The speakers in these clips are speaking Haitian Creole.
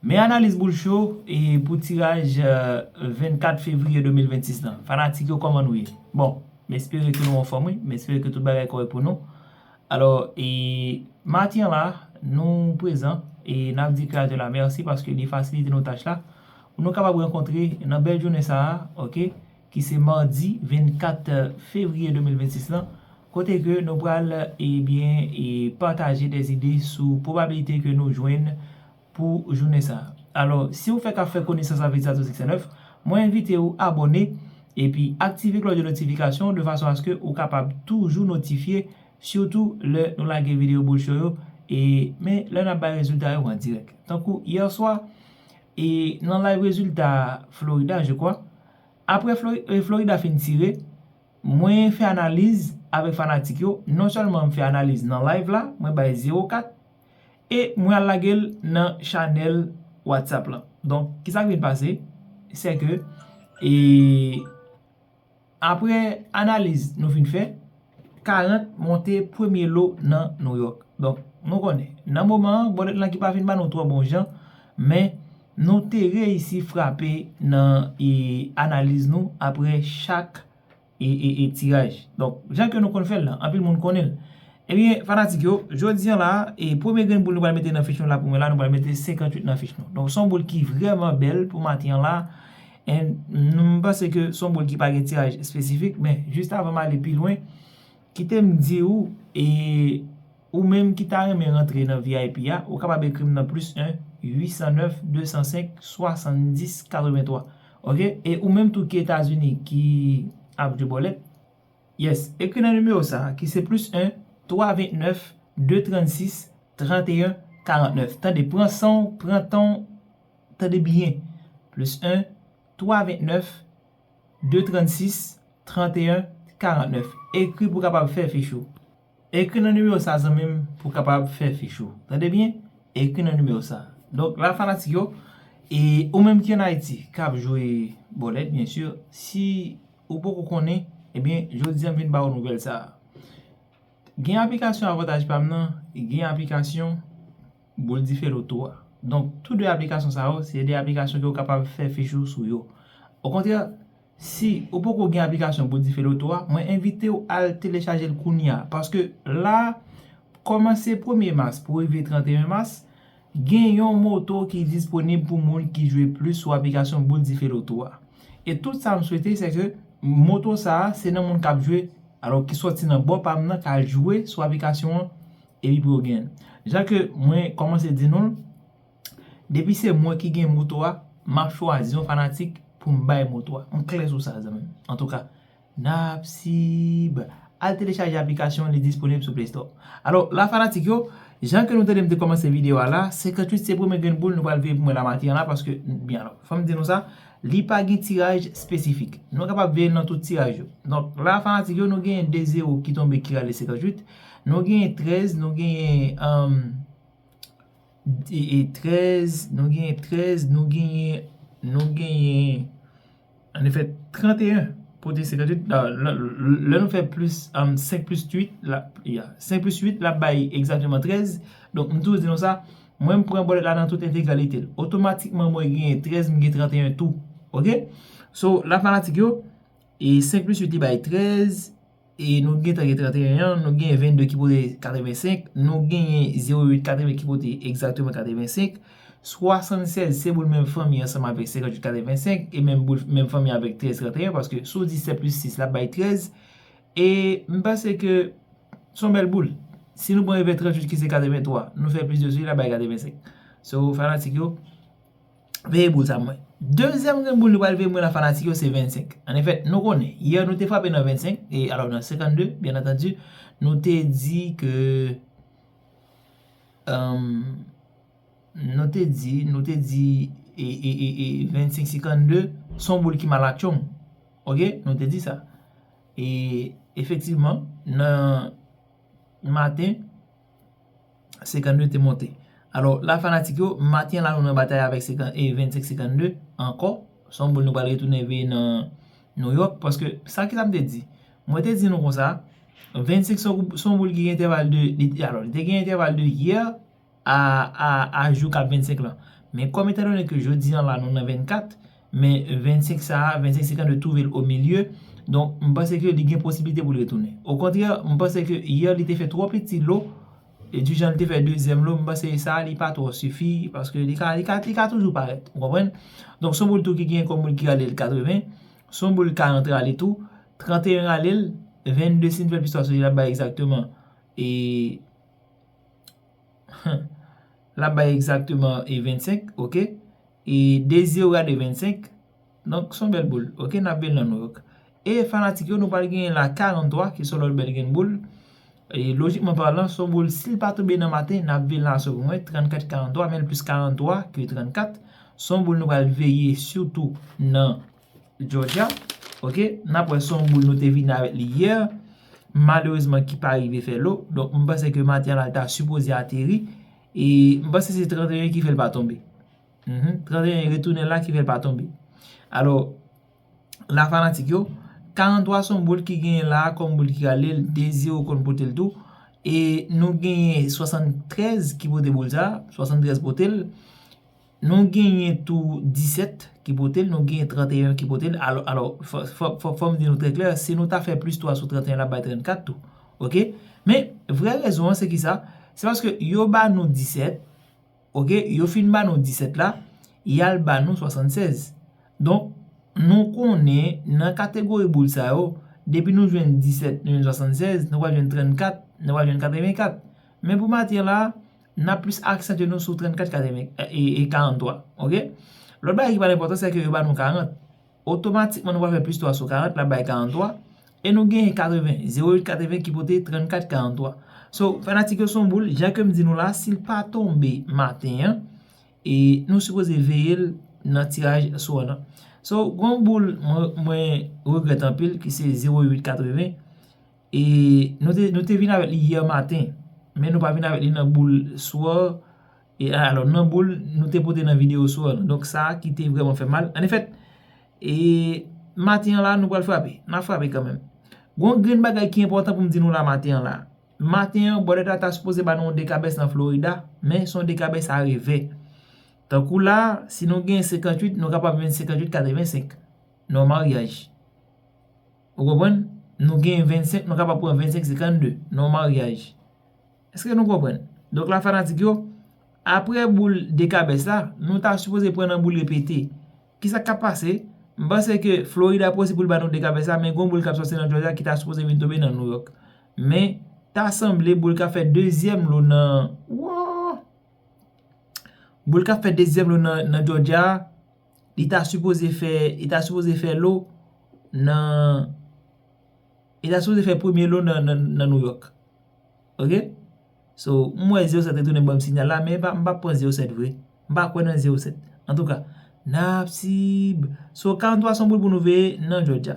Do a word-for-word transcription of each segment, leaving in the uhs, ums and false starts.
Men analiz boul cho e pou tiraj vennkat fevriye de mil vennsis lan. Fanatik yo, kòman nou ye? Bon, m espere ke nou anfòm, wi. M espere ke tout bagay kòrèk pou nou. Alò, e maten an la, nou prezan e n ap di Kreyatè la mèsi paske li fasilite nou tach la pou nou kapab rankontre nan bèl jounen sa a, oke, ki se madi vennkat fevriye de mil vennsis lan, kote ke nou pral, ebyen, e pataje dè ide sou pwobabilite ke nou jwenn pou jounen sa a. Alò, si w fèk ap fè konesans avèk Zato Six nèf, mwen envite w abòne epi aktive klòch de notifikasyon de fason aske ou kapab toujou notifye, sitou lè nou lage videyo boul cho yo, e, men lè n ap bay rezilta yo an dirèk. Tankou yè swa, e, nan live rezilta Florida, je crois, apre Flori-, e, Florida fin tire, mwen fè analiz avèk fanatik yo. Non sèlman m fè analiz nan live la, mwen bay zewo kat, e mwen al lage l nan chanèl WhatsApp lan. Donk, kisa k vin pase? Se ke, e, apre analiz nou fin fè, karant monte premye lo nan New York. Donk, nou konnen, nan moman an, bòlèt lan ki pa fin ba nou twò bon jan, men nou te reyisi frape nan, e, analiz nou apre chak e, e, e tiraj. Donk, jan ke nou konn fè l lan, anpil moun konnen l. Ebyen, fanatik yo, jodi an la, e premye grenn boul nou pral mete nan fich nou la pou mwen la, nou pral mete senkantuit nan fich nou. Donk, se yon boul ki vrèman bèl pou maten an la. And m panse ke se yon boul ki pa gen tiraj espesifik, men jis avan m ale pi lwen, kite m di w, e ou menm ki ta renmen rantre nan V I P a, ou kapab ekri m nan plis en, uit san nèf, de san senk, swasanndis, katrevenntwa. Oke? E ou menm tou ki Etazini, ki ap jwe bòlèt, yes, ekri nan nimewo sa a, ki se plis en, twa vennèf, de trannsis, tranteyen, karantnèf. Tande, pran san w, pran tan w, tande byen. Plis en, twa vennèf, de trannsis, tranteyen, karantnèf. Ekri pou w kapab fè fich ou. Ekri nan nimewo sa, zanmi m, pou w kapab fè fich ou. Tande byen? Ekri nan nimewo sa. Donk, la fanatik yo, e ou menm ki ann Ayiti, k ap jwe bòlèt, byen si, si ou poko konnen, ebyen, jodi a m vin ba w nouvèl sa a. Gen aplikasyon Avantaj pa m nan, gen aplikasyon Boul Dife Loto a. Donk, tou de aplikasyon sa yo, se de aplikasyon ke w kapab fè fich ou sou yo. Okontrè, si ou poko gen aplikasyon Boul Dife Loto a, mwen envite w al telechaje l kounye a. Paske la, kòmanse premye mas pou rive tranteyen mas, gen yon moto ki disponib pou moun ki jwe plis sou aplikasyon Boul Dife Loto a. E tout sa m swete, se ke moto sa a, se nan moun k ap jwe, alò ki sòti nan bò pa m nan, k al jwe sou aplikasyon an, epi pou yo genyen l. Jan ke mwen kòmanse di nou l, depi se mwen ki gen moto a, m ap chwazi yon fanatik pou m bay moto a. M klè sou sa, zanmi m. Antouka, Napsib. Al telechaje aplikasyon an, li disponib sou Play Store. Alò, la fanatik yo, jan ke nou tande m te kòmanse videyo a la, senkantuit se premye grenn boul nou pral veye pou mwen la maten an la, paske, byen alò, fò m di nou sa, li pa gen tiraj espesifik. Nou kapab veye l nan tout tiraj yo. Donk, la fanatik yo, nou genyen de zewo ki tonbe ki rale senkantuit. Nou genyen trèz, nou genyen, um, e, e trèz, nou genyen trèz, nou genyen, nou genyen, an efè, tranteyen pote senkantuit. Lè, lè, lè nou fè plis, um, senk plis uit, la, ya, senk plis uit, l ap bay egzakteman trèz. Donk, m toujou di nou sa, mwen, m pran bòlèt la nan tout entegralite l. Otomatikman, mwen genyen trèz, m gen tranteyen tou. Oke? So, la fanatik yo, e senk plis uit, li bay trèz, e nou gentan gen tranteyen an, nou gen vennde ki pote katrevensenk, nou genyen zewo uit katreven ki pote egzakteman katrevensenk, swasannsèz se boul menm fanmi ansanm avèk senkantuit katrevensenk, e menm boul menm fanmi avèk trèz tranteyen, paske si w di sèt plis sis, l ap bay trèz, e m panse ke se yon bèl boul. Si nou pran evè trantuit ki se katreventwa, nou fè plis de sou li, l ap bay katrevensenk. So, fanatik yo, veye boul sa mwen. Dezyèm grenn boul nou pral veye mwen la fanatik yo se vennsenk. An efè, nou konnen, yè nou te frape nan vennsenk, e alò nan senkannde, byen antandi, nou te di ke, um, nou te di, nou te di, e, e, e, e vennsenk senkannde, se yon boul ki mal atchong. Oke? Nou te di sa. E efektivman, nan maten, senkannde te monte. Alò, la fanatik yo, maten la nou nan batay avèk senkan, e vennsenk senkannde ankò. Se yon boul nou pral retounen veye nan New York, paske sa ki sa m te di? Mwen te di nou konsa, vennsenk se yon, se yon boul ki gen entèval de, li, alò, li te gen entèval de yè a, a, a jou k ap vennsenk lan. Men kòm etandone ke jodi an la nou nan vennkat, men vennsenk sa a, vennsenk senkannde twouve l o milye, donk m panse ke li gen posiblite pou l retounen. Okontrè, m panse ke yè li te fè twò piti lo, e di jan li te fè dezyèm lo, m panse sa a li pa twò sifi, paske li ka, li ka, li ka toujou parèt, ou konprann? Donk se yon boul tou ki gen kòm boul ki rale l katreven, se yon boul karant rale tou, tranteyen rale l, vennde si n fè plis twa sou li l ap bay egzakteman, e l ap bay egzakteman e vennsenk, oke? E de zewo rale vennsenk, donk se yon bèl boul, oke? N ap vin nan Nouyòk. E fanatik yo, nou pral genyen la karant twa, ki se yon lòt bèl grenn boul. E lojikman palan, se yon boul, si l pa tonbe nan maten, n ap vin la sou mwen, trannkat karant twa, men l plis karant twa ke trannkat. Se yon boul nou pral veye sitou nan Georgia, oke? N ap wè se yon boul nou te vini avèk li yè, malerezman ki pa rive fè lo. Donk, m panse ke maten an la, l ta sipoze ateri. E m panse se tranteyen ki fè l pa tonbe. Mhm, tranteyen retounen la ki fè l pa tonbe. Alò, la fanatik yo, karant twa se yon boul ki genyen la kòm boul ki rale l, de zewo konn pote l tou. E nou genyen swasanntrèz ki pote boul sa, swasanntrèz pote l. Nou genyen tou disèt ki pote l, nou genyen tranteyen ki pote l. Alò, alò fò, fò, fò, fò m di nou trè klè, si nou ta fè plis twa sou tranteyen, l ap bay trannkat tou. Oke? Men, vrè rezon an, se ki sa? Se paske yo ba nou disèt, oke? Yo fin ba nou disèt la, y al ba nou swasannsèz. Donk, nou konnen nan kategori boul sa yo, depi nou jwenn disèt, nou jwenn swasannsèz, nou pral jwenn trannkat, nou pral jwenn katrevenkat. Men pou maten an la, n ap plis aksantye nou sou trannkat, katreven, e, e karant twa, oke? Lòt bagay ki pa t enpòtan, se ke yo ba nou karant. Otomatikman, nou pral fè plis twa sou karant, l ap bay karant twa. E nou genyen katreven, zewo uit katreven ki pote trannkat karant twa. So, fanatik yo, se yon boul, jan ke m di nou la, si l pa tonbe maten an, e nou sipoze veye l nan tiraj sou an nan. So, gon boul, mwen, mwen regrèt anpil, ki se zewo uit katreven. E nou te, nou te vin avèk li yè maten, men nou pa vin avèk li nan boul sou an. E alò, nan boul, nou te pote nan videyo sou an. Donk, sa a ki te vrèman fè mal. Anefèt, e maten an la, nou pral frape. N ap frape kanmenm. Gon grenn bagay ki enpòtan pou m di nou la maten an la. Maten an, Bòdèt la ta sipoze ba nou yon dekabès nan Florida, men se yon dekabès arevè. Tankou la, si nou gen senkantuit, nou kapab jwenn senkantuit katrevensenk nan yon maryaj. Ou konprann? Nou gen vennsenk, nou kapab pran vennsenk senkannde nan yon maryaj. Èske nou konprann? Donk la, fanatik yo, apre boul dekabès la, nou ta sipoze pran nan boul repete. Kisa k ap pase? M panse ke Florida posib pou l ba nou dekabès la, men gon boul k ap sòti nan Georgia ki ta sipoze vin tonbe nan Nouyòk. Men, ta sanble boul k ap fè dezyèm lo nan, wow! Boul k ap fè dezyèm lo nan, nan Georgia, li ta sipoze fè, li ta sipoze fè lo nan, li ta sipoze fè premye lo nan, nan, nan Nouyòk. Oke? So, m wè zewo sèt retounen ban m sinyal la, men pa, m p ap pran zewo sèt vre. M pa kwè nan zewo sèt. Antouka, n ap sib. So, karant twa se yon boul pou nou veye nan Georgia.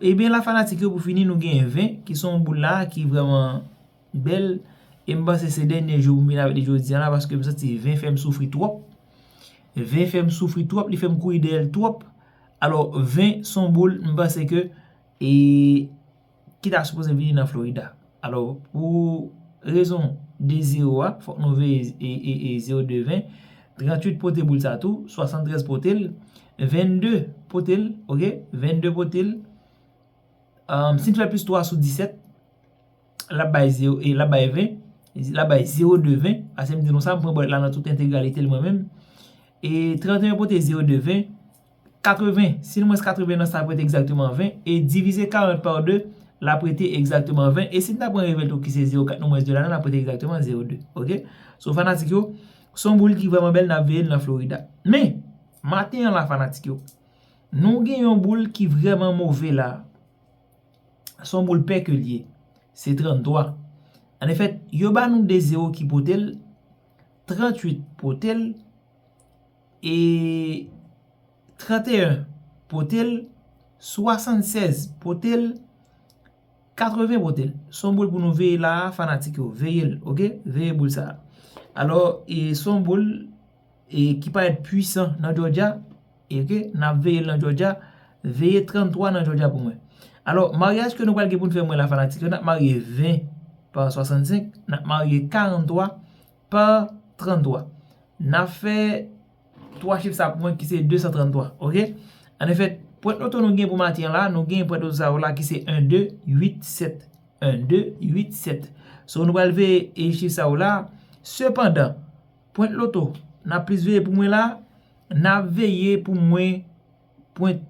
Ebyen, la fanatik yo, pou fini, nou gen ven, ki se yon boul la, ki vrèman bèl. E m panse se dènye jou pou m vin avèk li jodi a la, paske m santi ven fè m soufri twòp. Ven fè m soufri twòp, li fè m kouri dèyè l twòp. Alò, ven se yon boul, m panse ke, e, ki ta sipoze vini nan Florida. Alò, pou rezon de zewo a, fòk nou veye e, e, e zewo de ven. Tranntuit pote boul sa tou, swasanntrèz pote l, vennde pote l, oke? Vennde pote l. Um, si n fè plis twa sou disèt, l ap bay zewo, e l ap bay ven, l ap bay zewo de ven, paske m di nou sa, m pran bòdèt la nan tout entegralite l mwen menm. E tranteyen pote zewo de ven, katreven, si nou mwens katreven nan sa ap rete egzakteman ven, e divize karant pa de, l ap rete egzakteman ven, e si n ta pran reve l tou ki se zewo kat nou mwens de la, l ap rete egzakteman zewo de, oke? So, fanatik yo, se yon boul ki vrèman bèl, n ap veye l nan Florida. Men, maten an la, fanatik yo, nou gen yon boul ki vrèman move la. Se yon boul pè ke l ye. Se tranntwa. Anefèt, yo ba nou de zewo ki pote l, tranntuit pote l, e tranteyen pote l, swasannsèz pote l, katreven pote l. Se yon boul pou nou veye la a, fanatik yo. Veye l, oke? Veye boul sa a. Alò, e se yon boul e ki parèt pwisan nan Georgia, e ke n ap veye l nan Georgia, veye tranntwa nan Georgia pou mwen. Alò, maryaj ke nou pral gen pou n fè mwen la, fanatik yo, n ap marye ven pa swasannsenk, n ap marye karantwa pa tranntwa. N ap fè twa chif sa pou mwen ki se de san tranntwa, oke? Anefè, pwent loto nou gen pou maten an la, nou gen pwent loto sa yo la ki se en de uit sèt. En de uit sèt. So, nou pral veye e chif sa yo la. Sepandan, pwent loto, n ap plis veye pou mwen la, n ap veye pou mwen pwent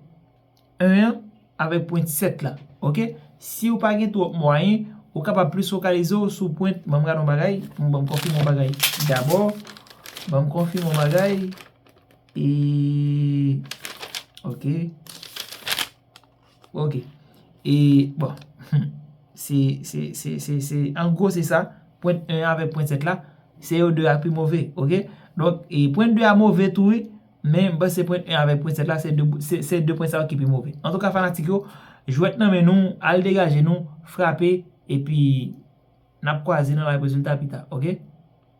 en an avèk pwent sèt la. Oke? Si w pa gen twòp mwayen, ou kapab plis fokalize w sou pwent, ban m gade yon bagay, ban m konfime yon bagay dabò, ban m konfime yon bagay, e, oke, oke, e, bon, se, se, se, se, se, an gwo, se sa, pwent en avèk pwent sèt la, se yo de a ki pi move, oke? Donk, e pwent de a move tou, wi, men m panse pwent en avèk pwent sèt la, se de, se, se de pwent sa yo ki pi move. Antouka, fanatik yo, jwèt nan men nou, al degaje nou, frape, epi n ap kwaze nan live rezilta pita, oke?